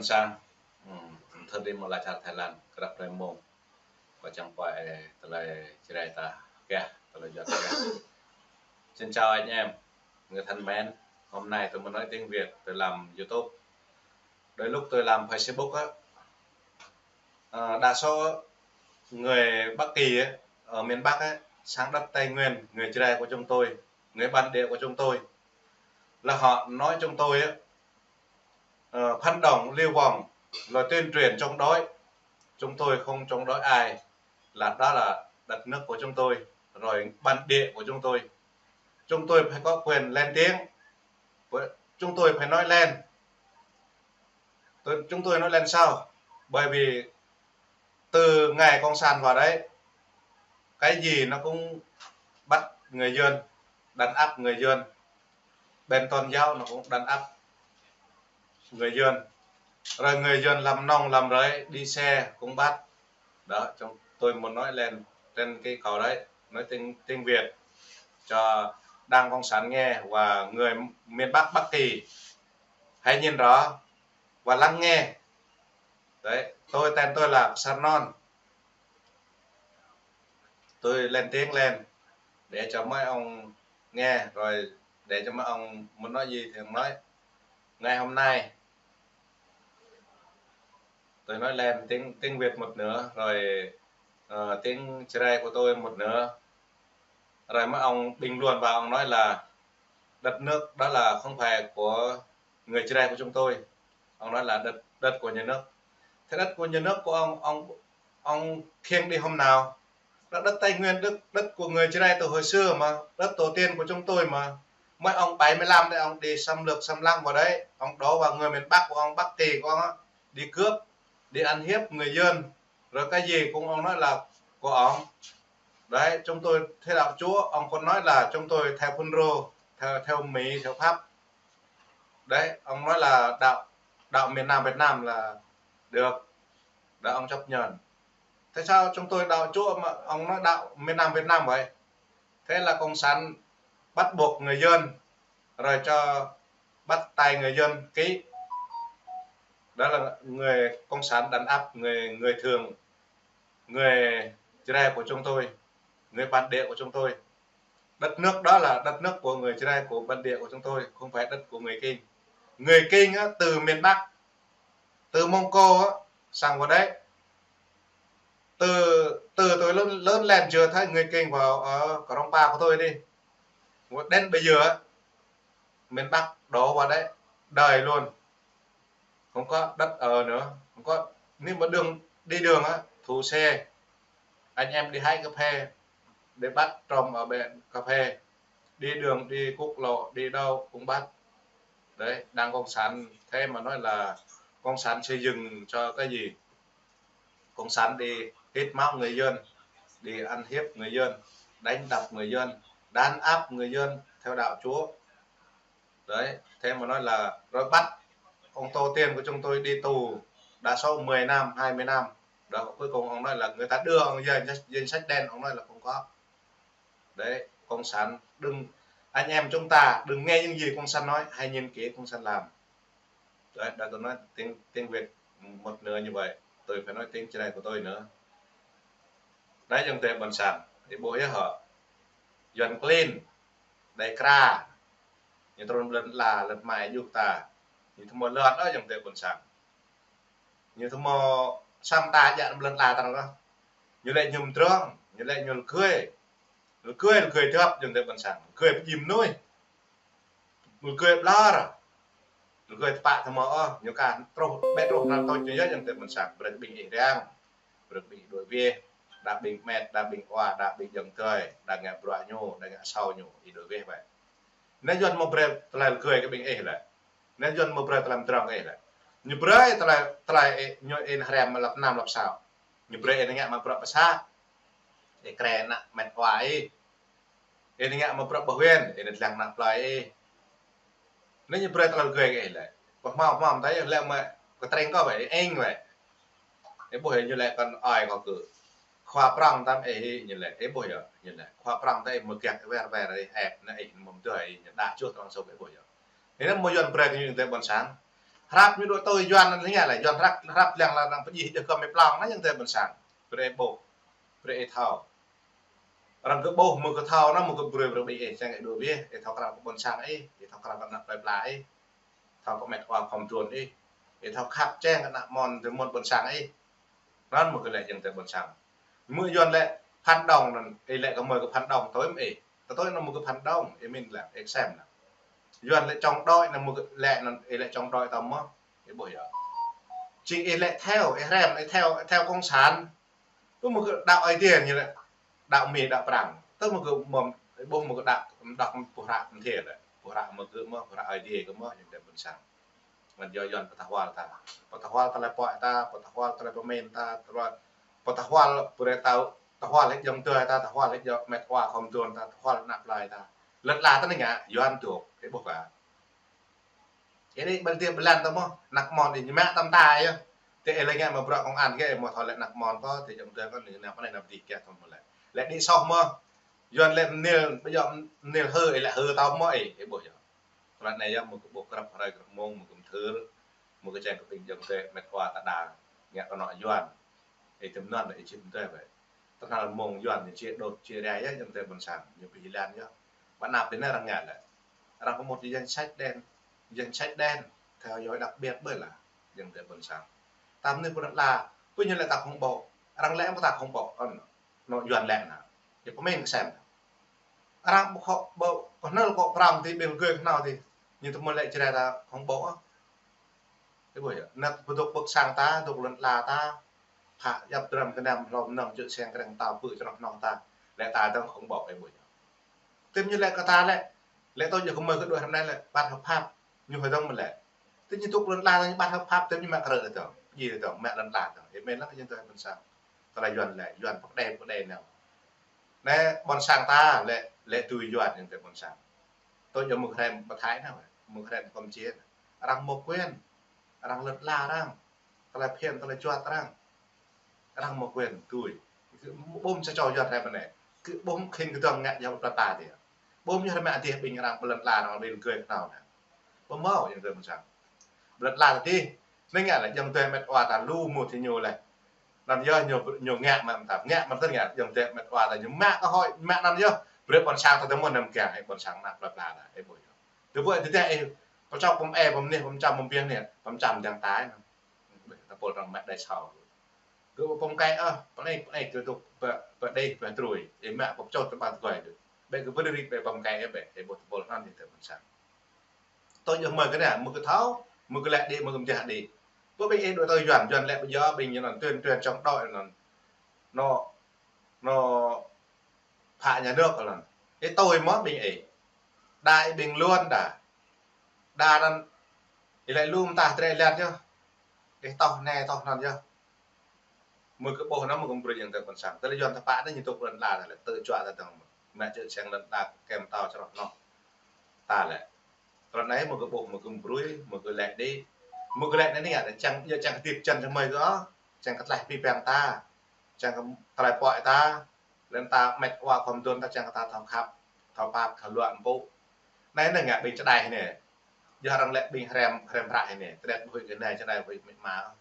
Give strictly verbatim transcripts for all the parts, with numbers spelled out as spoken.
Sang, ừ, thơ đi một lá char Thái Lan, grăp rai mông. Có chẳng phải tơ lơi Jrai ta keh, tơ lơi Yuan keh. Xin chào anh em, người thân mến. Hôm nay tôi muốn nói tiếng Việt, tôi làm YouTube. Đôi lúc tôi làm Facebook á, ờ, đa số người Bắc Kỳ á, ở miền Bắc á, sang đất Tây Nguyên, người Jrai của chúng tôi, người bản địa của chúng tôi, là họ nói chúng tôi á, ờ, phản động, lưu vong, rồi tuyên truyền chống đối. Chúng tôi không chống đối ai, là đó là đất nước của chúng tôi, rồi bản địa của chúng tôi. Chúng tôi phải có quyền lên tiếng, chúng tôi phải nói lên. Tôi, chúng tôi nói lên sao? Bởi vì từ ngày Cộng sản vào đấy, cái gì nó cũng bắt người Yuan, đàn áp người Yuan. Bên tôn giáo nó cũng đàn áp người Yuan. Rồi người Yuan làm nông, làm rẫy, đi xe cũng bắt. Đó, chúng tôi muốn nói lên trên cái câu đấy, nói tiếng, tiếng Việt cho Đảng Cộng sản nghe và người miền Bắc, Bắc Kỳ hãy nhìn rõ và lắng nghe. Đấy, tôi, tên tôi là Ksar Non. Tôi lên tiếng lên để cho mấy ông nghe, rồi để cho mấy ông muốn nói gì thì ông nói. Ngày hôm nay tôi nói lên tiếng, tiếng Việt một nửa, rồi, ờ, tiếng Jrai của tôi một nửa. Rồi mấy ông bình luận vào, ông nói là đất nước đó là không phải của người Jrai của chúng tôi. Ông nói là đất, đất của nhà nước. Thế đất của nhà nước của ông, ông, ông khiêng đi hôm nào? Đó, đất Tây Nguyên, đất, đất của người Jrai từ hồi xưa mà, đất tổ tiên của chúng tôi mà. Mấy ông bảy mươi lăm đấy, ông đi xâm lược, xâm lăng vào đấy, ông đổ vào người miền Bắc của ông, Bắc Kỳ của ông á, đi cướp, đi ăn hiếp người dân, rồi cái gì cũng ông nói là của ông. Đấy, chúng tôi theo đạo Chúa, ông còn nói là chúng tôi theo Phunro, theo, theo Mỹ, theo Pháp. Đấy, ông nói là đạo, đạo miền Nam Việt Nam là được. Đó, ông chấp nhận. Thế sao chúng tôi đạo Chúa mà ông nói đạo miền Nam Việt Nam vậy? Thế là Cộng sản bắt buộc người dân, rồi cho bắt tay người dân ký. Đó là người Cộng sản đàn áp người, người thường, người Jrai của chúng tôi, người bản địa của chúng tôi. Đất nước đó là đất nước của người Jrai, của bản địa của chúng tôi, không phải đất của người Kinh. Người Kinh á, từ miền Bắc, từ Mông Cổ á, sang vào đấy. Từ, từ tôi lớn, lớn lên chưa thấy người Kinh vào ở Krông Pa của tôi đi. Đến bây giờ á, miền Bắc đổ vào đấy, đời luôn. Không có đất ở nữa, không có. Nếu mà đường, đi đường á, thu xe. Anh em đi hái cà phê, để bắt trộm ở bên cà phê. Đi đường, đi quốc lộ, đi đâu cũng bắt. Đấy, Đảng Cộng sản, thế mà nói là Cộng sản xây dựng cho cái gì? Cộng sản đi hít máu người dân, đi ăn hiếp người dân, đánh đập người dân, đàn áp người dân theo đạo Chúa. Đấy, thế mà nói là rồi bắt ông tổ tiên của chúng tôi đi tù, đa số mười năm, hai mươi năm. Đó, cuối cùng ông nói là người ta đưa ông danh, danh sách đen, ông nói là không có. Đấy, Cộng sản đừng, anh em chúng ta đừng nghe những gì Cộng sản nói, hãy nhìn kỹ Cộng sản làm. Đấy, đã tôi nói tiếng, tiếng Việt một nửa như vậy, tôi phải nói tiếng Jrai của tôi nữa. Đấy, ayŏng adơi ƀôn sang, ih ƀuh yơh hŏ. Yuan klin, đai kra, ñu trŭn ƀlŏn la, lŏn mai yŭk ta. Ñu ƀu hmâo lŏn ôh ayŏng adơi ƀôn sang. Ñu ƀu hmâo sang ta djă ƀlŏn la ta ôh. Ñu lĕ ñu mdrŏng, ñu lĕ ñu lơgơi. Lơgơi, lơgơi djŏp ayŏng adơi ƀôn sang. Lơgơi pơjing mơnuih. Lơgơi ƀlŏr. Lơgơi tơpă ƀu hmâo ôh, ñu kah truh, ƀĕ truh nao tôč ñu yơh ayŏng adơi ƀôn sang. Brơi ƀing ih răng. Brơi ƀing ih đuaĭ weh. Đa ƀing met, đa ƀing wa, đa ƀing ayŏng adơi, đa ngă bruă ñu, đa ngă asâo ñu, ih đuaĭ weh wơ̆t. Anai Yuan hmâo brơi tơlơi lơgơi kơ ƀing ih lĕ. Anai Yuan hmâo brơi tơlơi mdrŏng kơ ih lĕ. Ñu brơi tơlơi, tơlơi ih, ñu ih hriăm lăp năm lăp sao. Ñu brơi ih ngă mă bruă pơsă. Ih krĕ ană met wa ih. Ih ngă mă bruă ƀuh win, ih dlăng ană plơi ih. Anai ñu brơi tơlơi lơgơi kơ ih lĕ. Pơhmao, pơhmao tơlơi lĕ mă kơtring kâo wơ̆t, ih eng wơ̆t. Ih ƀuh ñu lĕ kăn ai kâo kơ. Khua prŏng tăm ih ñu lĕ, ih ƀuh yơh, ñu lĕ. Khua prŏng tăm ih mơ̆ gak wer wer ih ĕp, anai ih mơ̆ mdơi ih ñu đa čuh trong sôk ih ƀuh yơh. Anai mơ̆ Yuan brơi kơ ñu ayŏng adơi ƀôn sang. Hrăp ñu dŏ tui Yuan anŭn lĕ ngă lĕ, Yuan hrăp, hrăp lăng lăng anŭn pơjih djơ̆ kơ mĕt plông anŭn, ayŏng adơi ƀôn sang. Brơi ƀuh, brơi ih thâo. Arăng kơ ƀuh, mơ̆ kơ thâo anŭn, mơ̆ kơ brơi, brơi ƀing ih čang ih dŏ biă, ih thâo krăn kơ ƀôn sang ih, ih thâo krăn kơ ană plơi pla ih, thâo kơ mĕt wa khŏm trun ih, ih thâo khăp čang kơ ană mon, tơ mon ƀôn sang ih. Anŭn mơ̆ kơ lĕ ayŏng adơi ƀôn sang. Mơ̆ Yuan lĕ phản động anŭn, ih lĕ kơ mơ̆ kơ phản động tui mơ̆ ih. Tơ tui anŭn mơ̆ kơ phản động, ih min lĕ, ih sem lĕ. Yuan lĕ chống đối anŭn mơ̆ kơ lĕ anŭn, ih lĕ chống đối tơ mơ̆, ih ƀuh yơh. Jing ih lĕ theo, ih hrăm, ih theo, ih theo cộng sản. Tơ mơ̆ kơ đaŏ Ơi Adai ñu lĕ, đaŏ Mi, đaŏ Prăng. Tơ mơ̆ kơ mơ̆m, ƀuh mơ̆ kơ đaŏ, đaŏ pơhră mơ̆n thiê lĕ. Pơhră mơ̆ kơ mơ̆, pơhră Ơi Adai kơ mơ̆, ayŏng adơi ƀôn sang. Anŭn yơh Yuan pơtơhual ta. Pơtơhual tơlơi pơhiăp ta, pơtơhual tơlơi pơmĭn ta, tơlơi pơtơhual brơi ta, tơhual hĭ ayŏng adơi ta, tơhual hĭ mĕt wa khŏm trun ta, tơhual ană plơi ta. Lŏn ala ta anai ngă, Yuan dŏ, ih ƀuh kơ. Anai ƀơi adih ƀơi lŏn ta mơ̆, ană mon ih ñu mă tơm ta yơh. Tơ ih lĕ ngă mă bruă công an kơ, mơ̆ thâo lĕ ană mon kơ, tơ ayŏng adơi kơ anai, ană plơi ană ƀơi adih kơ thâo mơ̆ lĕ. Lĕ đĭ soh mơ̆, Yuan lĕ mơnil, ƀơi yơh mơnil hơ, ih lĕ hơ tơm mơ̆ ih, ih ƀuh yơh. Tơlơi anai yơh mơ̆ kơ ƀuh krăp hrơi krăp mông, mơ̆ kơ mơthưr, mơ̆ kơ čang kơ ƀing ayŏng adơi mĕt wa ta đa ngă kơ anŏ Yuan. Ih tơm anŭn ih čih mơ̆ tui ƀai. Tơhnal mơ̆ng Yuan ñu či đôč či rai yơh ayŏng adơi ƀôn sang, ñu pơhilan yơh. Ƀơi anăp anai arăng ngă lĕ. Arăng pơmŭt danh sách đen, danh sách đen, theo dõi đặc biệt ƀơi lĕ ayŏng adơi ƀôn sang. Tơm anai pơnăt la, pơñu lĕ ta khủng bố, arăng lĕ mơ̆ ta khủng bố, anŭn, anŏ Yuan lĕ anŭn. Yơh pơmĭn kơ sem. Arăng ƀu khŏ ƀu kơhnal kơ prăm ti ƀing gơ̆ kơhnâo ti. Ñu tơ mơ̆ lĕ čơrai ta khŏm ƀu ôh. Ih ƀuh yơh. Anăp pơdŏk pơ̆k sang ta, dŏk lŏn ala ta. Phă yap dram kơnăm hlŏm nŏng čư̆ seng kreng tao pư̆ čơnŏh nŏng ta. Lĕ ta dơ̆ng khŏm ƀu, ih ƀuh yơh. Tơm ñu lĕ kơ ta lĕ. Lĕ tơl ñu kơ mơ̆ kơ đuaĭ hrăm anai lĕ, ƀăt hợp pháp. Ñu hơi dơ̆ng mơ̆ lĕ. Tơ ñu dŏk lŏn ala ta ñu ƀăt hợp pháp, tơm ñu mă krư̆ dơ̆ng. Ji dơ̆ng, mă lŏn ala dơ̆ng. Ih mĭn lăng kơ ñu tơ ƀôn sang. Tơlơi Yuan lĕ, Yuan pơkơđai, pơkơđai nao. Anai ƀôn sang ta lĕ, lĕ tui Yuan ayŏng adơi ƀôn sang. Tơ yơh mơ̆ hrăm ƀơi Thái anŭn, mơ̆ hrăm Campuchia anŭn. Arăng mơ̆ quyền, arăng lŏn ala arăng, tơlơi phiăn, tơlơi juăt arăng. Arăng mơ̆ quyền tui. Kơ ƀuh mơ̆ sa čô Yuan hrăm anai. Kơ ƀuh mơ̆ khĭn kơdơ̆ng ngă yơh plơi pla ta. Ƀuh mơ̆ yơh mă adih ƀing arăng ƀơi lŏn ala arăng ƀing gơ̆ kơhnâo anŭn. Ƀuh mơ̆ ayŏng adơi ƀôn sang. Ƀơi lŏn ala ta adih. Anai ngă lĕ ayŏng adơi mĕt wa ta lu mŭt hĭ ñu lĕ. Anŭn yơh ñu, ñu ngă mă mơtam. Ngă mă tơl ngă ayŏng adơi mĕt wa ta ñu mă kơ hơi, mă anŭn yơh. Brơi ƀôn sang ta tơ mơ̆ năm kiăng, ih ƀôn sang ană plơi pla ta, ih ƀuh yơh. Tơ ƀuh tơdah ih pơčŏk pơm ê, pơm nih, pơm čăm, pơm biang nih, pơm čăm dăng tai anŭn. Tơpul arăng mă đai sao. Kơ pơm kĕ ôh, pơnai, pơnai kơ dŏk pơ, pơ đih, pơ trui. Ih mă pơčŏt tơƀah tơguai dơ̆ng. Ƀĕ kơ pơdơ̆ ri ƀĕ pơm kĕ ƀĕ, ih ƀuh tơpul anŭn yơh tơ ƀôn sang. Tơ yơh mơ̆ kơ anai, mơ̆ kơ thâo, mơ̆ kơ lĕ đĭ, mơ̆ kơ mơjah đĭ. Pơ ƀing ih đuaĭ tơ Yuan, Yuan lĕ ƀơi yơh ƀing ñu anŭn tuyên truyền chống đối anŭn. Anŏ, anŏ phă nhà nước anŭn. Ih tui mơ̆ ƀing ih. Đa ih ƀing luôn đa. Đa anŭn, ih lĕ lu mơta trĕ lĕ yơh. Ih tŏh anai tŏh anŭn yơh. Mơ̆ kơ ƀuh anŭn mơ̆ kơ brơi ayŏng adơi ƀôn sang. Tơlơi Yuan ta pă anai ñu dŏk lŏn ala ta lĕ, tơ čuă ta dơ̆ng. Mă čư̆ seng lŏn ala kem tao čơnŏh nŏng. Ta lĕ. Tơlơi anai mơ̆ kơ ƀuh, mơ̆ kơ brơi, mơ̆ kơ lĕ đĭ. Mơ̆ kơ lĕ anai anai ngă čang, yơh čang kơdip čan čang mơi kơ ôh. Čang kơ tlaih pi păng ta. Čang kơ tơlơi pơhiăp ta. Lĕ ta mĕt wa khŏm trun ta čang kơ ta thâo khăp, thâo pap, thâo luă mpŭ. Anai anai ngă ƀing čơđai anai. Yơh arăng lĕ ƀing hrăm, hrăm hră anai. Tơlơi ƀu huĭ kơ anai čơđai ƀu huĭ mĕt wa.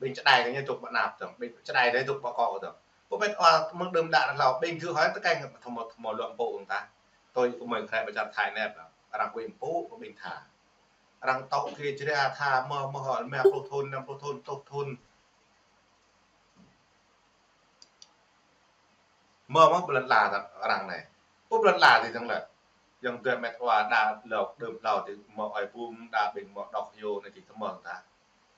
Ƀing čơđai kơ ñu dŏk ƀơi anăp dơ̆ng, ƀing čơđai kơ ñu dŏk ƀơi akŏ dơ̆ng. Pơ mĕt wa mơ̆ng đưm đă hlâo, ƀing gơ̆ hơi tơkeng thâo mơ̆, thâo mơ̆ luă mpŭ dơ̆ng ta. Tui kơ mơi hrăm ƀơi čar Thái anai, arăng huĭ mpŭ kơ ƀing tha. Arăng tŏ kơ jrê tha mơ̆, mơ̆ hơi, mă pluh thŭn, năm pluh thŭn, pluh thŭn. Mơ̆ mơ̆ ƀơi lŏn ala ta arăng anai. Pơ ƀơi lŏn ala adih dơ̆ng lĕ. Ayŏng adơi mĕt wa đa lŏk đưm hlâo adih mơ̆ ơi bum đa ƀing mơ̆ đŏk yô anai adih tơmơ̆ng ta.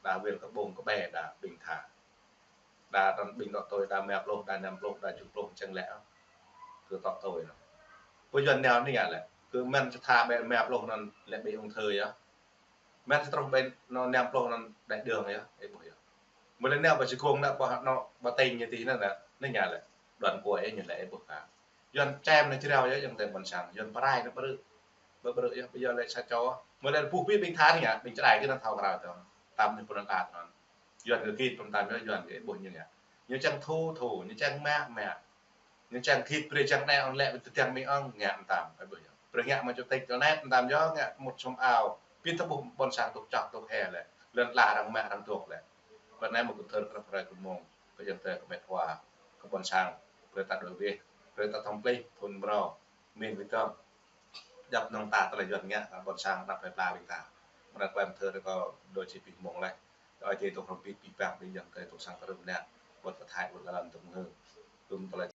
Đa wơl kơ ƀơ̆ng kơ ƀĕ đa ƀing tha. Đa anŭn ƀing dŏ tui đa mă pluh, đa năm pluh, đa tơjuh pluh čang lĕ. Kơ dŏ tui anŭn. Pơ Yuan nao anai ngă lĕ. Kơ mơ̆n sa tha ƀĕ mă pluh anŭn lĕ ƀing ung thư yơh. Mơ̆n sa truh ƀĕ anŭn năm pluh anŭn đai đơ̆ng yơh, ih ƀuh yơh. Mơ̆ lĕ nao ƀơi Sài Gòn nao ƀơi anŏ ƀơi tỉnh ñu adih anŭn, anai ngă lĕ. Đoàn kết ñu lĕ ih ƀuh kơ. Yuan čem anai jrao yơh, ayŏng adơi ƀôn sang. Yuan pơrai anŭn ƀrư̆. Ƀrư̆ ƀrư̆ yơh, ƀơi yơh lĕ sa čô. Mơ̆ lĕ ƀuh ƀing tha anai ngă, ƀing čơđai kơ anŭn thâo krăn tơ̆ng. Tơm anai pơnăn ăt anŭn. Yuan kơ git pơm tơm yơh, Yuan kơ ih ƀuh ñu ngă. Ñu čang thu thu, ñu čang mă mă. Ñu čang git brơi čang anai ŏng lĕ ƀing tơdang ƀing ŏng ngă mơtam, ih ƀuh yơh. Brơi ngă mă chủ tịch anai mơtam yơh ngă mŭt sum ao. Ƀing ta ƀuh ƀôn sang dŏ čŏk dŏ he lĕ. Lŏn ala arăng mă arăng dŏ lĕ. Pơ anai mơ̆ kơ thơr krăp hrơi kơ mông, kơ ayŏng adơi kơ met wa, kơ ƀôn sang, brơi ta đuaĭ wĕh, brơi ta tŏm plih, thun mrâo, min wĭt tơm. Djăp nŏng ta tơlơi Yuan ngă, kơ ƀôn sang, anăp plơi pla ƀing ta. Mơnă klem thơr kơ đôi či pih mông leh. Kơ Ơi Adai tŏ hrŏm pih pih păng ƀing ayŏng adơi tŏ sang tơrơm nă, ƀuôn pơ Thái, ƀuôn Alan tŏ ngơ. Tŭm tơlơi